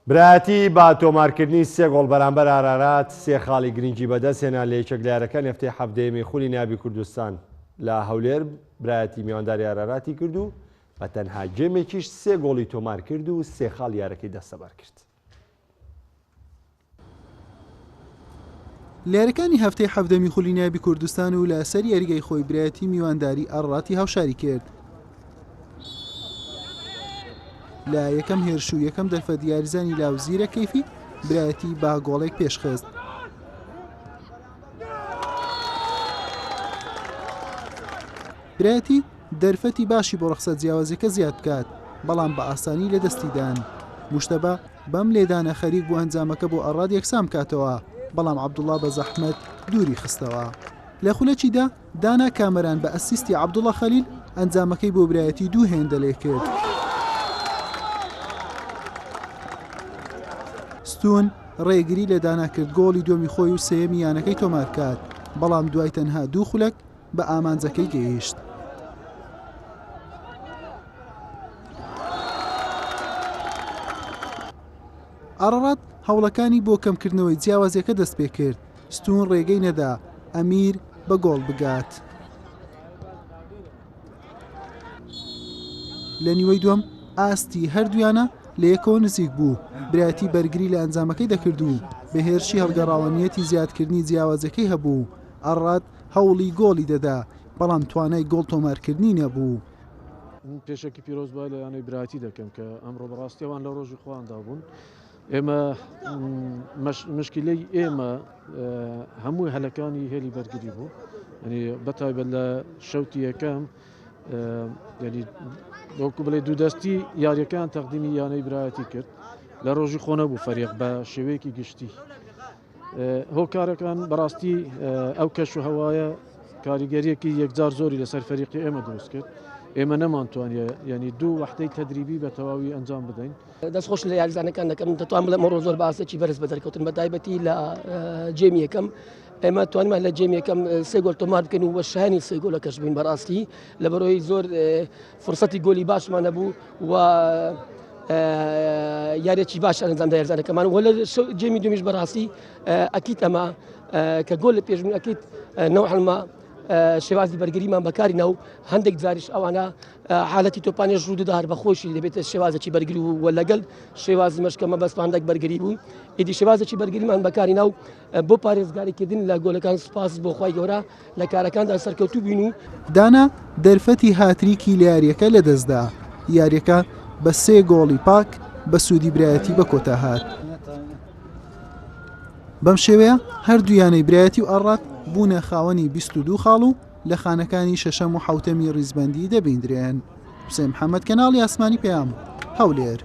برایەتی بە تۆمارکردنی سێ گۆڵ بەرامبەر ئارارات سێ خاڵی گرنگی بەدەستهێنا لە یەکێک لە یاریەکانی هەفتەی حەڤدەیەمی خولی نایابی کوردستان لە هەولێر برایەتی میوانداری ئاراراتی کرد و بە تەنها گێمێکیش سێ گۆڵی تۆمار کرد و سێ خاڵ یارەکەی دەستەبەر کرد. لە یاریەکانی هەفتەی حەڤدەمی خولی نایابی کوردستان و لە سەر یاریگای خۆی برایەتی میوانداری ئاراراتی هاوشاری کرد. لە یەکەم هێرش و یەکەم دەرفەت یاریزانی لاو زیرەک کەیفی برایەتی بە گۆڵێک پێشخست. برایەتی دەرفەتی باشی بۆ ڕەخسا جیاوازیەکە زیاد بکات، بەڵام بە ئاسانی لەدەستی دان. موجتەبا بەم لێدانە خەریک بوو ئەنجامەکە بۆ ئەڕاد یەکسان بکاتەوە، بەڵام عەبدوڵا بە زەحمەت دووری خستەوە. لە خولەکی دا، دانا کامەران بە ئەسیستی عەبدوڵا خەلیل ئەنجامەکەی بۆ برایەتی دوو هێندە لێکرد. ستوون ڕێگری لە دانا کرد گۆڵی دووەمی خۆی و سێیەمی یانەکەی تۆماربکات، بەڵام دوای تەنها دوو خولەک بە ئامانجەکەی گەیشت. ئاڕاڕات هەوڵەکانی بۆ کەمکردنەوەی جیاوازیەکە دەستپێکرد، ستوون ڕێگەی نەدا ئەمیر بە گۆڵ بگات. لە نیوەی دووەم ئاستی هەردوویانە لە یەکەوە نزیک بوو، برایەتی بەرگری لە ئەنجامەکەی دەکرد و بە هێرشی هەڵگەڕاوە نیەتی زیادکردنی جیاوازیەکەی هەبوو، ئاڕاڕات هەوڵی گۆڵی دەدا، بەڵام توانای گۆڵ تۆمارکردنی نەبوو. من پێشەکی پیرۆزبای لە یانەی برایەتی دەکەم کە ئەمڕۆ بەڕاستی ئەوان لە ڕۆژی خۆیاندا بوون. ئێمە مشکلەی ئێمە هەموو هەلەکانی هێلی بەرگری بوو ینی بەتایبەت لە شەوتی یەکەم ینی وەکو بڵێ دوو دەستی یاریەکان تەقدیمی یانەی برایەتی کرد لە ڕۆژی خۆ نەبوو فەریق بە شێوەیەکی گشتی هۆکارەکان بەڕاستی ئەو کەش و هەوایە کاریگەریەکی یەکجار زۆری لەسەر فەریقی ئێمە دروست کرد ئێمە نەمانتوانیە ینی دوو وەحدەی تەدریبی بە تەواوی ئەنجام بدەین. دەست خۆش لە یاریزانەکان دەکەم دەتوان بڵێم ئەمڕۆ زۆر باسێکی بەرز بە دەرکەوتن بە تایبەتی لە جێمی یەکەم ئێمە توانیمان لە جێمی یەکەم سێ گۆل تۆمار بکەین و شایانی سێ گۆلەکەش بووین بەڕاستی لە بەرۆی زۆر فرسەتی گۆلی باشمان هەبوو و یاریەکی باش ئەنجامدا یاریزانەکەمان وە لە جێمی دومیش بەڕاستی ئەکیت ئەمە کە گۆل لە پێشبوون ئەکیت نەوحلمە شێوازی بەرگریمان بەکاری ناو هەندێک جاریش ئەوانە حالەتی تۆپانێش ڕوو دەدا هەر بە خۆشی دەبێتە شێوازێکی بەرگری و لەگەڵ شێوازی مەشکە مەبەستمان دەک بەرگری بوو ئیدی شێوازێکی بەرگریمان بەکاری ناو بۆ پارێزگاریکردن لە گۆلەکان سوپاس بۆ خوای گەورە لە کارەکاندا سەرکەوتوو بووین و دانا دەرفەتی هاتریکی لە یارییەکە لەدەستدا، یارییەکە بە سێ گۆڵی پاک بە سوودی برایەتی بە کۆتا هات. بەم شێوەیە هەردوو یانەی برایەتی و ئاڕات بوونە خاوەنی 22 خاڵ و لە خانەکانی شەشەم و حەوتەمی ریزبەندی دەبیندرێن. حوسێن محەمەد، کەناڵی ئاسمانی پەیام، هەولێر.